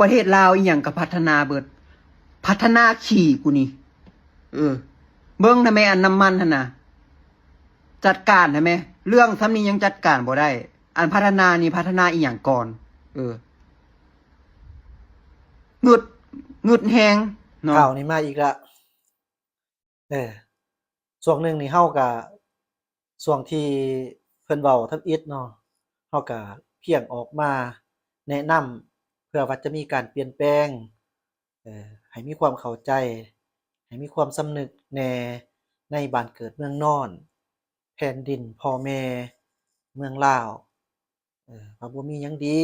ປະເທດລາວອີ່ຫຍັງກໍພັດທະນາເບິດ ພັດທະນາຂີ້ກູນີ້ ເອີ ເບິ່ງນະແມ່ ອັນນ້ຳມັນຫັ້ນນະ ຈັດການນະແມ່ ເລື່ອງສ່ຳນີ້ຍັງຈັດການບໍ່ໄດ້ ອັນພັດທະນານີ້ພັດທະນາອີ່ຫຍັງກ່ອນ ເອີ ງຶດ ງຶດແຮງເນາະ ຂ່າວນີ້ມາອີກລະ ເອີ ຊ່ວງໜຶ່ງນີ້ເຮົາກະ ຊ່ວງທີ່ເພິ່ນເວົ້າທຳອິດເນາະ ເຮົາກະພຽງອອກມາແນະນຳ ເພື່ອວ່າຈະມີການປ່ຽນແປງ ເອີ ໃຫ້ມີຄວາມເຂົ້າໃຈ ໃຫ້ມີຄວາມສຳນຶກແດ່ໃນບ້ານເກີດເມືອງນອນ ແຜ່ນດິນພໍ່ແມ່ເມືອງລາວ ເອີ ວ່າບໍ່ມີຫຍັງດີ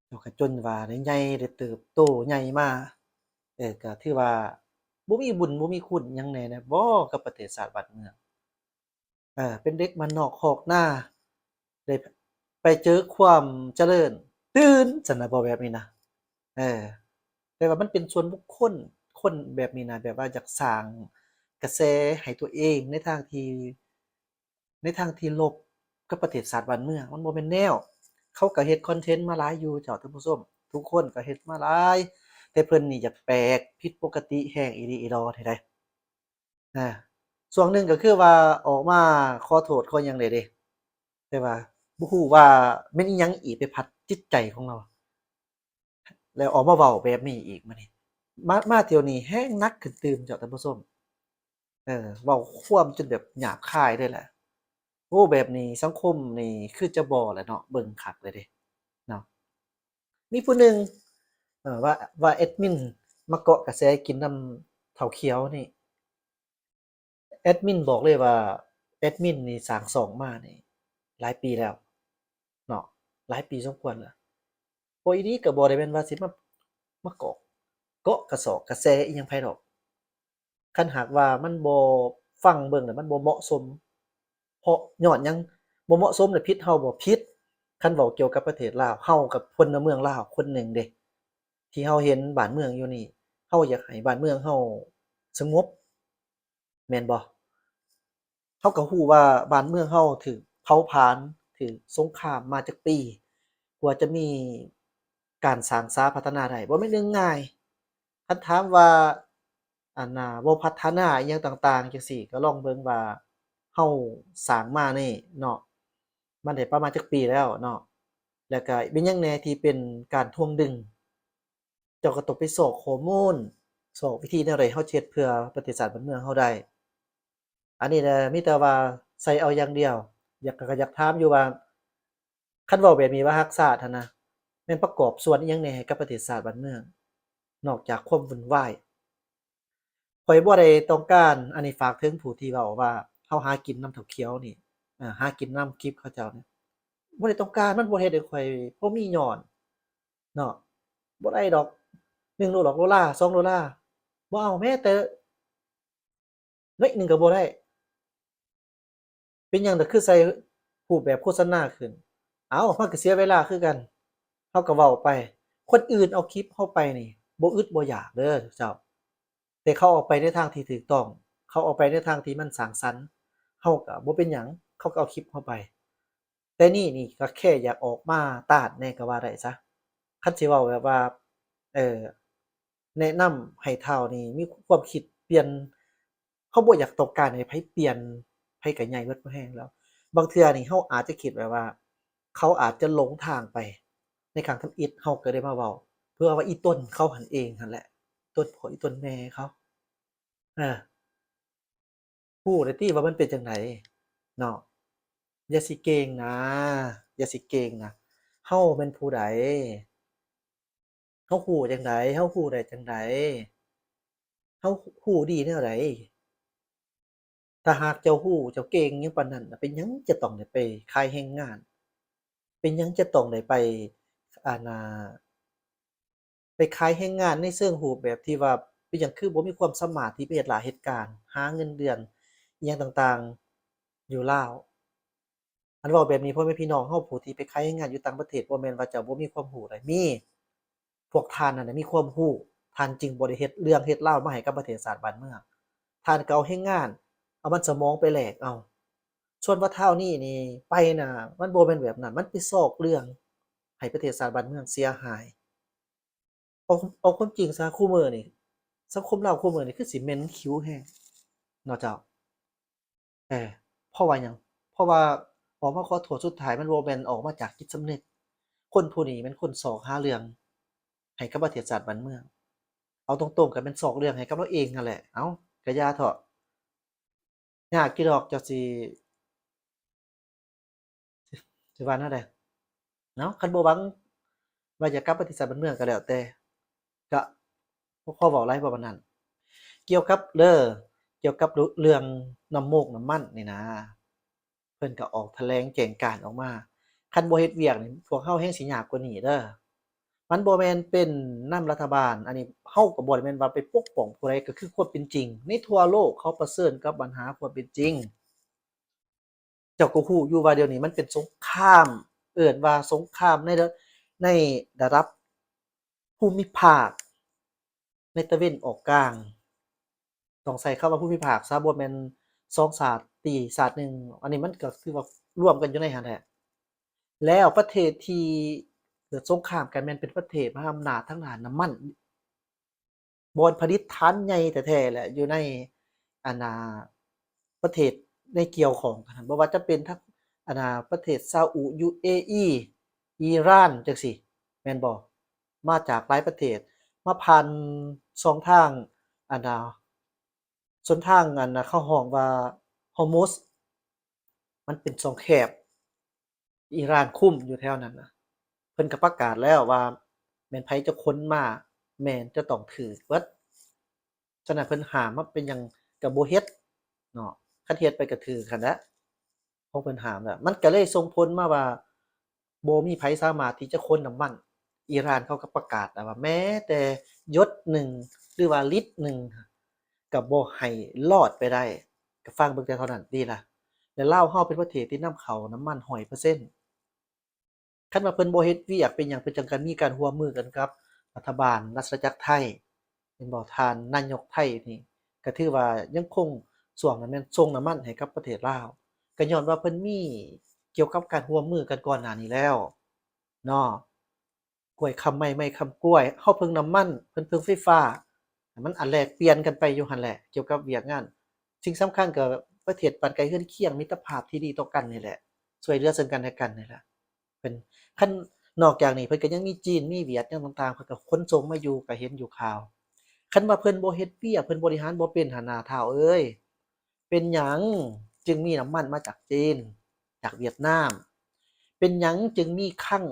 ເຈົ້າກໍຈົນວ່າໄດ້ໃຫຍ່ ໄດ້ເຕີບໂຕໃຫຍ່ມາ ເອີ ກໍຖືວ່າບໍ່ມີບຸນບໍ່ມີຄຸນຫຍັງແດ່ນະບໍກັບປະເທດຊາດບ້ານເມືອງ ເອີ ເປັນເດັກບ້ານນອກຄອກນາ ໄດ້ໄປເຈີຄວາມຈະເລີນ ຕື່ນ ຊັ້ນນະ ເວົ້າແບບນີ້ນະ ເອີ ແຕ່ວ່າມັນເປັນສ່ວນບຸກຄົນ ຄົນແບບນີ້ນະ ແບບວ່າຢາກສ້າງກະແສໃຫ້ຕົວເອງໃນທາງທີ່ ໃນທາງທີ່ລົບກັບປະເທດຊາດບ້ານເມືອງ ມັນບໍ່ແມ່ນແນວ ເຂົາກໍເຮັດຄອນເທັນມາຫຼາຍຢູ່ເຈົ້າທ່ານຜູ້ຊົມ ທຸກຄົນກໍເຮັດມາຫຼາຍ ແຕ່ເພິ່ນນີ້ຢາກແປກຜິດປົກກະຕິແຮງອີ່ຫຼີອີ່ຫຼໍນີ້ໄດ໋ ອາ ຊ່ວງໜຶ່ງກໍຄືວ່າອອກມາຂໍໂທດຂໍຫຍັງແດ່ເດ້ ແຕ່ວ່າບໍ່ຮູ້ວ່າແມ່ນອີ່ຫຍັງອີກໄປພັດຈິດໃຈຂອງລາວ ແລ້ວອອກມາເວົ້າແບບນີ້ອີກ ມານີ້ ມາ ມາທ່ຽວນີ້ແຮງໜັກຂຶ້ນຕື່ມເຈົ້າທ່ານຜູ້ຊົມ ເອີ ເວົ້າຄວາມຈົນແບບຫຍາບຄາຍເລີຍແຫຼະ ໂອ້ ແບບນີ້ສັງຄົມນີ້ຄືຈະບໍ່ແຫຼະເນາະ ເບິ່ງຄັກເລີຍເດ້ເນາະ ມີຜູ້ໜຶ່ງ ເອີ ວ່າ ວ່າແອດມິນມາເກາະກະແສກິນນຳເຖົ້າຂຽວນີ້ ແອດມິນບອກເລີຍວ່າ ແອດມິນນີ້ສ້າງຊ່ອງມານີ້ຫຼາຍປີແລ້ວເນາະ ຫຼາຍປີສົມຄວນແລ້ວ ເວົ້າອີ່ຫຼີກໍບໍ່ໄດ້ແມ່ນວ່າຊິມາ ມາເກາະ ເກາະກະສອກກະແສອີ່ຫຍັງໃຜດອກ ຄັນຫາກວ່າມັນບໍ່ຟັງເບິ່ງແລ້ວມັນບໍ່ເໝາະສົມ ເພາະຍ້ອນຫຍັງບໍ່ເໝາະສົມ ແລະ ຜິດເຮົາບໍ່? ຜິດ ຄັນເວົ້າກ່ຽວກັບປະເທດລາວ ເຮົາກັບພົນລະເມືອງລາວຄົນໜຶ່ງເດ້ ທີ່ເຮົາເຫັນບ້ານເມືອງຢູ່ນີ້ ເຮົາຢາກໃຫ້ບ້ານເມືອງເຮົາສະຫງົບ ແມ່ນບໍ່? ເຮົາກໍຮູ້ວ່າບ້ານເມືອງເຮົາຖືກເຜົາຜານ ຖືກສົງຄາມມາຈັກປີ ກວ່າຈະມີການສ້າງສາພັດທະນາໄດ້ ບໍ່ແມ່ນເລື່ອງງ່າຍ. ຄັນຖາມວ່າ ອັນນ່າ ບໍ່ພັດທະນາອີ່ຫຍັງຕ່າງໆ ຈັ່ງຊີ້ ກໍລອງເບິ່ງວ່າເຮົາສ້າງມານີ້ເນາະ ມັນໄດ້ປະມານຈັກປີແລ້ວເນາະ ແລ້ວກະເປັນຫຍັງແດ່ທີ່ເປັນການຖ່ວງດຶງ ເຈົ້າກໍຕ້ອງໄປຊອກຂໍ້ມູນ ຊອກວິທີແນວໃດເຮົາຈະເຮັດເພື່ອປະເທດຊາດບ້ານເມືອງເຮົາໄດ້. ອັນນີ້ນະ ມີແຕ່ວ່າໃສ່ເອົາຢ່າງດຽວ. ຢາກ ກໍຢາກຖາມຢູ່ວ່າ ຄັນເວົ້າແບບນີ້ວ່າຮັກຊາດຫັ້ນນະ ແມ່ນປະກອບສ່ວນອີ່ຫຍັງແດ່ໃຫ້ກັບປະເທດຊາດບ້ານເມືອງ ນອກຈາກຄວາມວຸ່ນວາຍ? ຂ້ອຍບໍ່ໄດ້ຕ້ອງການ ອັນນີ້ຝາກເຖິງຜູ້ທີ່ເວົ້າວ່າເຮົາຫາກິນນຳເຖົ້າຂຽວນີ້ ເອີ ຫາກິນນຳຄລິບເຂົາເຈົ້ານີ້ ບໍ່ໄດ້ຕ້ອງການ ມັນບໍ່ເຮັດໃຫ້ຂ້ອຍພໍມີຍ້ອນເນາະ ບໍ່ໄດ້ດອກ ໜຶ່ງໂດລາ ສອງໂດລາ ບໍ່ເອົາແມ້ແຕ່ ໜ້ອຍໜຶ່ງກໍບໍ່ໄດ້. ເປັນຫຍັງລະຄືໃສ່ຮູບແບບໂຄສະນາຂຶ້ນ? ເອົ້າ ມັນກໍເສຍເວລາຄືກັນ. ເຮົາກໍເວົ້າໄປ. ຄົນອື່ນເອົາຄລິບເຮົາໄປນີ້ ບໍ່ອຶດບໍ່ຢາກເດີເຈົ້າ. ແຕ່ເຂົາເອົາໄປໃນທາງທີ່ຖືກຕ້ອງ, ເຂົາເອົາໄປໃນທາງທີ່ມັນສ້າງສັນ, ເຮົາກໍບໍ່ເປັນຫຍັງ, ເຂົາກໍເອົາຄລິບເຮົາໄປ. ແຕ່ນີ້ນີ້ກໍແຄ່ຢາກອອກມາຕ້ານແດ່ກໍວ່າໄດ້ຊະ. ຄັນຊິເວົ້າແບບວ່າ ເອີ ແນະນຳໃຫ້ທ້າວນີ້ມີຄວາມຄິດປ່ຽນ, ເຮົາບໍ່ຢາກຕ້ອງການໃຫ້ໃຜປ່ຽນ, ໃຜກໍໃຫຍ່ເບິດພໍແຮງແລ້ວ. ບາງເທື່ອນີ້ເຮົາອາດຈະຄິດແບບວ່າ ເຂົາອາດຈະຫຼົງທາງໄປໃນຄັ້ງທຳອິດ, ເຮົາກໍໄດ້ມາເວົ້າ ເພື່ອວ່າອີຕົນເຂົາຫັ້ນເອງຫັ້ນແຫຼະ, ຕົນພໍ່ອີຕົນແມ່ເຂົາ. ເອີ ຮູ້ແລ້ວຕິວ່າມັນເປັນຈັ່ງໃດເນາະ. ຢ່າຊິເກັ່ງນາ, ຢ່າຊິເກັ່ງນາ. ເຮົາແມ່ນຜູ້ໃດ? ເຮົາຮູ້ຈັ່ງໃດ? ເຮົາຮູ້ໄດ້ຈັ່ງໃດ? ເຮົາຮູ້ດີແນວໃດ? ຖ້າຫາກເຈົ້າຮູ້, ເຈົ້າເກັ່ງຫຍັງປານນັ້ນ, ເປັນຫຍັງຈະຕ້ອງໄດ້ໄປຂາຍແຮງງານ? ເປັນຫຍັງຈະຕ້ອງໄດ້ໄປ ອັນນ່າ ໄປຂາຍແຮງງານໃນເຊີງຮູບແບບທີ່ວ່າ ເປັນຫຍັງຄືບໍ່ມີຄວາມສາມາດທີ່ໄປເຮັດລາເຮັດການ ຫາເງິນເດືອນອີ່ຫຍັງຕ່າງໆຢູ່ລາວ? ອັນເວົ້າແບບນີ້ ພໍ່ແມ່ພີ່ນ້ອງເຮົາຜູ້ທີ່ໄປຂາຍແຮງງານຢູ່ຕ່າງປະເທດ ບໍ່ແມ່ນວ່າເຈົ້າບໍ່ມີຄວາມຮູ້ໃດ໋ ມີ. ພວກທ່ານນັ້ນນະມີຄວາມຮູ້, ທ່ານຈຶ່ງບໍ່ໄດ້ເຮັດເລື່ອງເຮັດລາວມາໃຫ້ກັບປະເທດຊາດບ້ານເມືອງ. ທ່ານກໍເອົາແຮງງານ, ເອົາມັນສະໝອງໄປແລກເອົາ. ສ່ວນວ່າທ້າວນີ້ນີ້ໄປນະ ມັນບໍ່ແມ່ນແບບນັ້ນ, ມັນໄປຊອກເລື່ອງໃຫ້ປະເທດຊາດບ້ານເມືອງເສຍຫາຍ. ເອົາ ເອົາຄວາມຈິງຊະ ຄູ່ມື້ນີ້ ສັງຄົມລາວຄູ່ມື້ນີ້ຄືຊິເໝັນຂິວແຮງເນາະເຈົ້າ. ເອີ ເພາະວ່າຫຍັງ? ເພາະວ່າອອກມາຂໍໂທດ ສຸດທ້າຍມັນບໍ່ແມ່ນອອກມາຈາກຈິດສຳນຶກ. ຄົນຜູ້ນີ້ແມ່ນຄົນຊອກຫາເລື່ອງໃຫ້ກັບປະເທດຊາດບ້ານເມືອງ. ເອົາຕົງໆ ກໍແມ່ນຊອກເລື່ອງໃຫ້ກັບລາວເອງຫັ້ນແຫຼະ. ເອົ້າ ກະຢ່າເຖາະ. ຍາກຢູ່ດອກ ເຈົ້າຊິ ຊິວ່າແນວໃດເນາະ. ຄັນບໍ່ຫວັງວ່າຢາກກັບປະເທດຊາດບ້ານເມືອງກໍແລ້ວແຕ່ ກະບໍ່ຂໍເວົ້າຫຼາຍປານນັ້ນ. ກ່ຽວກັບເດີ ກ່ຽວກັບເລື່ອງນ້ຳໂມກນ້ຳມັນນີ້ນະ ເພິ່ນກໍອອກຖະແຫຼງແຈ້ງການອອກມາ. ຄັນບໍ່ເຮັດວຽກນີ້ ພວກເຮົາແຮ່ງຊິຍາກກວ່ານີ້ເດີ. ມັນບໍ່ແມ່ນເປັນນຳລັດຖະບານ, ອັນນີ້ເຮົາກໍບໍ່ໄດ້ແມ່ນວ່າໄປປົກປ້ອງຜູ້ໃດ, ກໍຄືຄວາມເປັນຈິງໃນທົ່ວໂລກເຂົາປະເຊີນກັບບັນຫາຄວາມເປັນຈິງ. ເຈົ້າກໍຮູ້ຢູ່ວ່າດຽວນີ້ມັນເປັນສົງຄາມ, ເອີ້ນວ່າສົງຄາມໃນ ໃນລະດັບພູມິພາກໃນຕາເວັນອອກກາງ. ຕ້ອງໃຊ້ຄຳວ່າພູມິພາກຊະ, ບໍ່ແມ່ນສອງຊາດຕີຊາດໜຶ່ງ. ອັນນີ້ມັນກໍຄືວ່າລວມກັນຢູ່ໃນຫັ້ນແຫຼະ. ແລ້ວປະເທດທີ່ເກີດສົງຄາມກັນແມ່ນເປັນປະເທດມະຫາອຳນາດທາງດ້ານນ້ຳມັນ, ບ່ອນຜະລິດຖານໃຫຍ່ແທ້ໆແຫຼະ ຢູ່ໃນ ອັນນ່າ ປະເທດໃນກ່ຽວຂ້ອງກັນຫັ້ນ, ບໍ່ວ່າຈະເປັນທັງ ອັນນ່າ ປະເທດຊາອຸ, ຢູເອອີ, ອີຣານ ຈັ່ງຊີ້ ແມ່ນບໍ່? ມາຈາກຫຼາຍປະເທດ ມາຜ່ານຊ່ອງທາງ ອັນນ່າ ເສັ້ນທາງ ອັນນ່າ ເຂົາຮ້ອງວ່າຮອຣມຸດ ມັນເປັນຊ່ອງແຄບ, ອີຣານຄຸມຢູ່ແຖວນັ້ນນະ. ເພິ່ນກໍປະກາດແລ້ວວ່າ ແມ່ນໃຜຈະຂົນມາ ແມ່ນຈະຕ້ອງຖືກເບິດ. ສະນັ້ນເພິ່ນຫ້າມມາເປັນຫຍັງກໍບໍ່ເຮັດເນາະ, ຄັນເຮັດໄປກໍຖືກຫັ້ນແຫຼະ ຂອງເພິ່ນຫ້າມແລ້ວ. ມັນກໍເລີຍສົ່ງຜົນມາວ່າ ບໍ່ມີໃຜສາມາດທີ່ຈະຂົນນ້ຳມັນ. ອີຣານເຂົາກໍປະກາດແລ້ວວ່າ ແມ້ແຕ່ຢົດໜຶ່ງ ຫຼືວ່າລິດໜຶ່ງ ກໍບໍ່ໃຫ້ລອດໄປໄດ້. ກໍຟັງເບິ່ງແຕ່ເທົ່ານັ້ນຕິລະ. ແລະ ລາວເຮົາເປັນປະເທດທີ່ນຳເຂົ້ານ້ຳມັນຮ້ອຍເປີເຊັນ. ຄັນວ່າເພິ່ນບໍ່ເຮັດວຽກເປັນຫຍັງ ເພິ່ນຈັ່ງກະມີການຮ່ວມມືກັນກັບລັດຖະບານລາຊະອານາຈັກໄທ ແມ່ນບໍ່? ທ່ານນາຍົກໄທນີ້ກໍຖືວ່າຍັງຄົງຊ່ວງນັ້ນແມ່ນສົ່ງນ້ຳມັນໃຫ້ກັບປະເທດລາວ, ກໍຍ້ອນວ່າເພິ່ນມີກ່ຽວກັບການຮ່ວມມືກັນກ່ອນໜ້ານີ້ແລ້ວເນາະ. ກ້ວຍຄຳໄມ້ ໄມ້ຄຳກ້ວຍ, ເຮົາເພິ່ງນ້ຳມັນ ເພິ່ນເພິ່ງໄຟຟ້າ, ມັນອາດແລກປ່ຽນກັນໄປຢູ່ຫັ້ນແຫຼະ ກ່ຽວກັບວຽກງານ. ສິ່ງສຳຄັນກໍປະເທດບ້ານໃກ້ເຮືອນຄຽງ ມິດຕະພາບທີ່ດີຕໍ່ກັນນີ້ແຫຼະ ຊ່ວຍເຫຼືອເຊິ່ງກັນແລະກັນນີ້ແຫຼະ. ເພິ່ນ ຄັນ ນອກຈາກນີ້ເພິ່ນກໍຍັງມີຈີນ ມີຫວຽດ ຫຍັງຕ່າງໆ ເພິ່ນກໍຂົນສົ່ງມາຢູ່ ກໍເຫັນຢູ່ຂ່າວ. ຄັນວ່າເພິ່ນບໍ່ເຮັດວຽກ ເພິ່ນບໍລິຫານບໍ່ເປັນຫັ້ນນາ ທ້າວເອີຍ, ເປັນຫຍັງຈຶ່ງມີນ້ຳມັນມາຈາກຈີນ ຈາກຫວຽດນາມ? ເປັນຫຍັງຈຶ່ງມີຄັງ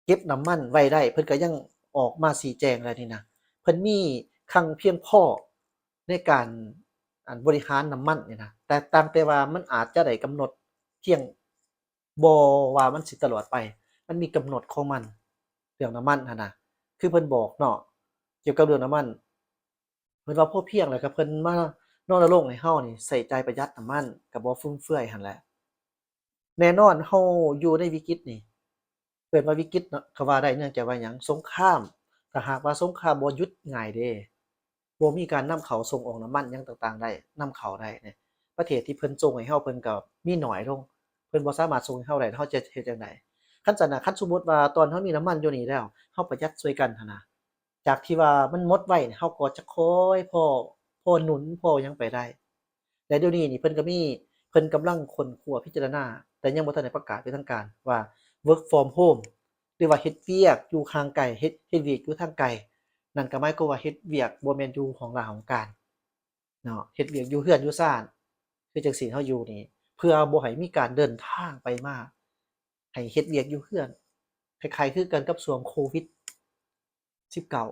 ເກັບນ້ຳມັນໄວ້ໄດ້? ເພິ່ນກໍຍັງອອກມາຊີ້ແຈງແລ້ວນີ້ນະ, ເພິ່ນມີຄັງພຽງພໍໃນການ ອັນ ບໍລິຫານນ້ຳມັນນີ້ນະ, ແຕ່ຕ່າງແຕ່ວ່າມັນອາດຈະໄດ້ກຳນົດພຽງ ບໍ່ວ່າມັນຊິຕະຫຼອດໄປ, ມັນມີກຳນົດຂອງມັນ ເລື່ອງນ້ຳມັນຫັ້ນນະ. ຄືເພິ່ນບອກເນາະ ກ່ຽວກັບເລື່ອງນ້ຳມັນ ເພິ່ນວ່າພໍພຽງແລ້ວກໍເພິ່ນມານະລົງໃຫ້ເຮົານີ້ໃຊ້ຈ່າຍປະຢັດນ້ຳມັນ ກໍບໍ່ຟຸມເຟືອຍຫັ້ນແຫຼະ. ແນ່ນອນເຮົາຢູ່ໃນວິກິດນີ້ ເອີ້ນວ່າວິກິດເນາະ ກໍວ່າໄດ້, ເນື່ອງຈາກວ່າຫຍັງ? ສົງຄາມ ຖ້າຫາກວ່າສົງຄາມບໍ່ຢຸດງ່າຍເດ້ ບໍ່ມີການນຳເຂົ້າສົ່ງອອກນ້ຳມັນຫຍັງຕ່າງໆໄດ້ ນຳເຂົ້າໄດ້ນີ້ ປະເທດທີ່ເພິ່ນສົ່ງໃຫ້ເຮົາ ເພິ່ນກໍມີໜ້ອຍລົງ, ເພິ່ນບໍ່ສາມາດສົ່ງໃຫ້ເຮົາໄດ້ ເຮົາຈະເຮັດຈັ່ງໃດ? ຄັນຊັ້ນນະ ຄັນສົມມຸດວ່າຕອນເຮົາມີນ້ຳມັນຢູ່ນີ້ແລ້ວ ເຮົາປະຢັດຊ່ວຍກັນຫັ້ນນະ, ຈາກທີ່ວ່າມັນໝົດໄວ ເຮົາກໍຈະຄ່ອຍພໍ ພໍໜູນພໍຫຍັງໄປໄດ້. ແລະ ດຽວນີ້ນີ້ເພິ່ນກໍມີ ເພິ່ນກຳລັງຄົ້ນຄວ້າພິຈາລະນາ ແຕ່ຍັງບໍ່ທັນໄດ້ປະກາດເປັນທາງການວ່າ work from home ຫຼືວ່າເຮັດວຽກຢູ່ຫ່າງໄກ ເຮັດ ເຮັດວຽກຢູ່ທາງໄກ. ນັ້ນກໍໝາຍຄວາມວ່າເຮັດວຽກບໍ່ແມ່ນຢູ່ຫ້ອງລາຫ້ອງການເນາະ, ເຮັດວຽກຢູ່ເຮືອນຢູ່ຊານ ຄືຈັ່ງຊີ້ເຮົາຢູ່ນີ້ ເພື່ອບໍ່ໃຫ້ມີການເດີນທາງໄປມາ ໃຫ້ເຮັດວຽກຢູ່ເຮືອນ. ຄ້າຍໆຄືກັນກັບຊ່ວງໂຄວິດສິບເກົ້າ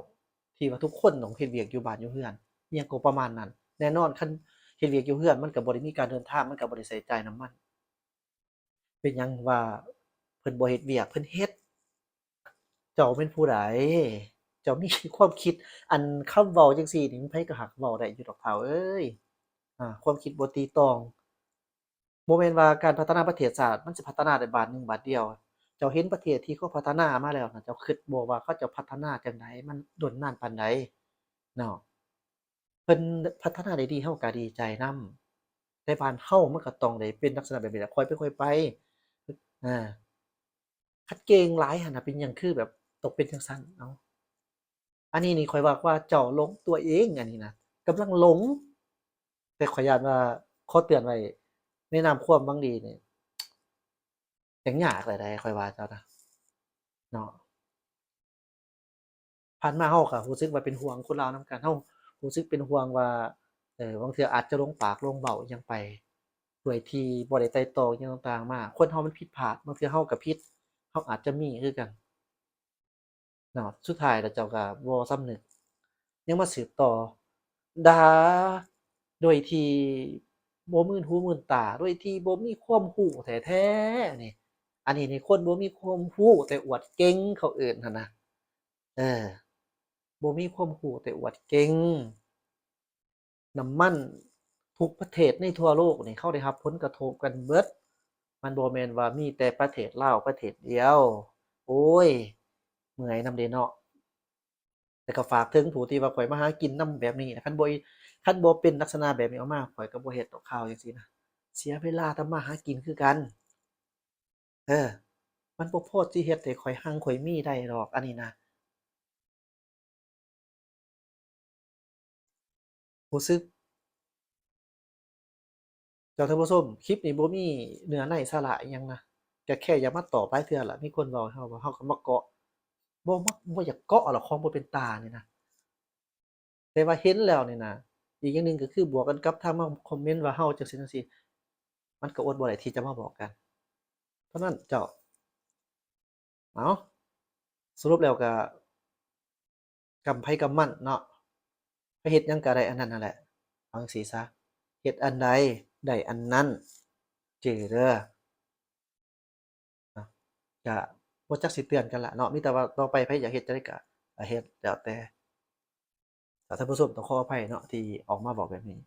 ທີ່ວ່າທຸກຄົນຕ້ອງເຮັດວຽກຢູ່ບ້ານຢູ່ເຮືອນ ອີ່ຫຍັງກໍປະມານນັ້ນ. ແນ່ນອນ ຄັນເຮັດວຽກຢູ່ເຮືອນ ມັນກໍບໍ່ໄດ້ມີການເດີນທາງ, ມັນກໍບໍ່ໄດ້ໃຊ້ຈ່າຍນ້ຳມັນ. ເປັນຫຍັງວ່າເພິ່ນບໍ່ເຮັດວຽກ? ເພິ່ນເຮັດ. ເຈົ້າແມ່ນຜູ້ໃດ? ເຈົ້າມີຄວາມຄິດ ອັນ ຄຳເວົ້າຈັ່ງຊີ້ນີ້ ໃຜກໍຫາກເວົ້າໄດ້ຢູ່ດອກ ທ້າວເອີຍ. ອາ ຄວາມຄິດບໍ່ຕີຕ້ອງ. ບໍ່ແມ່ນວ່າການພັດທະນາປະເທດຊາດ ມັນຊິພັດທະນາໄດ້ບາດໜຶ່ງບາດດຽວ. ເຈົ້າເຫັນປະເທດທີ່ເຂົາພັດທະນາມາແລ້ວນະ, ເຈົ້າຄິດບໍ່ວ່າເຂົາເຈົ້າພັດທະນາຈັ່ງໃດ? ມັນດົນນານປານໃດເນາະ? ເພິ່ນພັດທະນາໄດ້ດີ ເຮົາກໍດີໃຈນຳ, ແຕ່ບ້ານເຮົາມັນກໍຕ້ອງໄດ້ເປັນລັກສະນະແບບນີ້ແຫຼະ, ຄ່ອຍເປັນຄ່ອຍໄປ. ອາ ຄັນເກັ່ງຫຼາຍຫັ້ນນະ ເປັນຫຍັງຄືແບບຕ້ອງເປັນຈັ່ງຊັ້ນ? ເອົ້າ ອັນນີ້ນີ້ຂ້ອຍວ່າ ວ່າເຈົ້າຫຼົງຕົວເອງ ອັນນີ້ນະ ກຳລັງຫຼົງ. ແຕ່ຂ້ອຍຢ້ານວ່າ ຂໍເຕືອນໄວ້ ໃນນາມຄວາມຫວັງດີນີ້ ຍັງຍາກແຫຼະໃດ໋ ຂ້ອຍວ່າເຈົ້ານະ ເນາະ. ຜ່ານມາເຮົາກໍຮູ້ສຶກວ່າເປັນຫ່ວງຄົນລາວນຳກັນ, ເຮົາຮູ້ສຶກເປັນຫ່ວງວ່າ ເອີ ບາງເທື່ອອາດຈະຫຼົງປາກຫຼົງເວົ້າອີ່ຫຍັງໄປ ໂດຍທີ່ບໍ່ໄດ້ໄຕ່ຕອງອີ່ຫຍັງຕ່າງໆມາ. ຄົນເຮົາມັນຜິດພາດ, ບາງເທື່ອເຮົາກໍຜິດ, ເຮົາອາດຈະມີຄືກັນເນາະ. ສຸດທ້າຍແລ້ວເຈົ້າກໍບໍ່ສຳນຶກ, ຍັງມາສືບຕໍ່ ດ່າໂດຍທີ່ບໍ່ມື່ນຫູມື່ນຕາ, ໂດຍທີ່ບໍ່ມີຄວາມຮູ້ແທ້ໆນີ້. ອັນນີ້ນີ້ຄົນບໍ່ມີຄວາມຮູ້ແຕ່ອວດເກັ່ງ ເຂົາເອີ້ນຫັ້ນນະ. ເອີ ບໍ່ມີຄວາມຮູ້ແຕ່ອວດເກັ່ງ. ນ້ຳມັນທຸກປະເທດໃນທົ່ວໂລກນີ້ ເຂົາໄດ້ຮັບຜົນກະທົບກັນເບິດ. ມັນບໍ່ແມ່ນວ່າມີແຕ່ປະເທດລາວປະເທດດຽວ. ໂອ້ຍ ເມື່ອຍນຳເດ້ເນາະ. ແຕ່ກໍຝາກເຖິງຜູ້ທີ່ວ່າຂ້ອຍມາຫາກິນນຳແບບນີ້ນະ, ຄັນບໍ່ ຄັນບໍ່ເປັນລັກສະນະແບບນີ້ອອກມາ ຂ້ອຍກໍບໍ່ເຮັດດອກຂ່າວຈັ່ງຊີ້ນະ, ເສຍເວລາທຳມາຫາກິນຄືກັນ. ເອີ ມັນບໍ່ພໍຊິເຮັດໃຫ້ຂ້ອຍຮັ່ງຂ້ອຍມີໄດ້ດອກ ອັນນີ້ນະ. ຮູ້ສຶກ ເຈົ້າທ່ານຜູ້ຊົມ, ຄລິບນີ້ບໍ່ມີເນື້ອໃນສາລະອີ່ຫຍັງນະ, ກະແຄ່ຢາກມາຕອບຫຼາຍເທື່ອລະ. ມີຄົນເວົ້າໃຫ້ເຮົາ ເຮົາກໍມາເກາະ, ບໍ່ ບໍ່ຢາກເກາະດອກ ຂອງບໍ່ເປັນຕານີ້ນະ. ແຕ່ວ່າເຫັນແລ້ວນີ້ນະ, ອີກຢ່າງໜຶ່ງກໍຄືບວກກັນກັບທາງມາຄອມເມັນວ່າເຮົາຈັ່ງຊີ້ຈັ່ງຊີ້, ມັນກໍອົດບໍ່ໄດ້ທີ່ຈະມາບອກກັນ. ເທົ່ານັ້ນເຈົ້າ. ເອົາ ສະຫຼຸບແລ້ວກໍກຳໃຜກຳມັນເນາະ, ໄປເຮັດຫຍັງກໍໄດ້ອັນນັ້ນຫັ້ນແຫຼະ. ເອົາຈັ່ງຊີ້ຊະ, ເຮັດອັນໃດໄດ້ອັນນັ້ນ, ຈື່ເດີ. ເນາະ ກະບໍ່ຈັກຊິເຕືອນກັນລະເນາະ, ມີແຕ່ວ່າຕໍ່ໄປໃຜຢາກເຮັດຈັ່ງໃດກະເຮັດ ແລ້ວແຕ່. ຖ້າທ່ານຜູ້ຊົມ ຕ້ອງຂໍອະໄພເນາະ ທີ່ອອກມາເວົ້າແບບນີ້.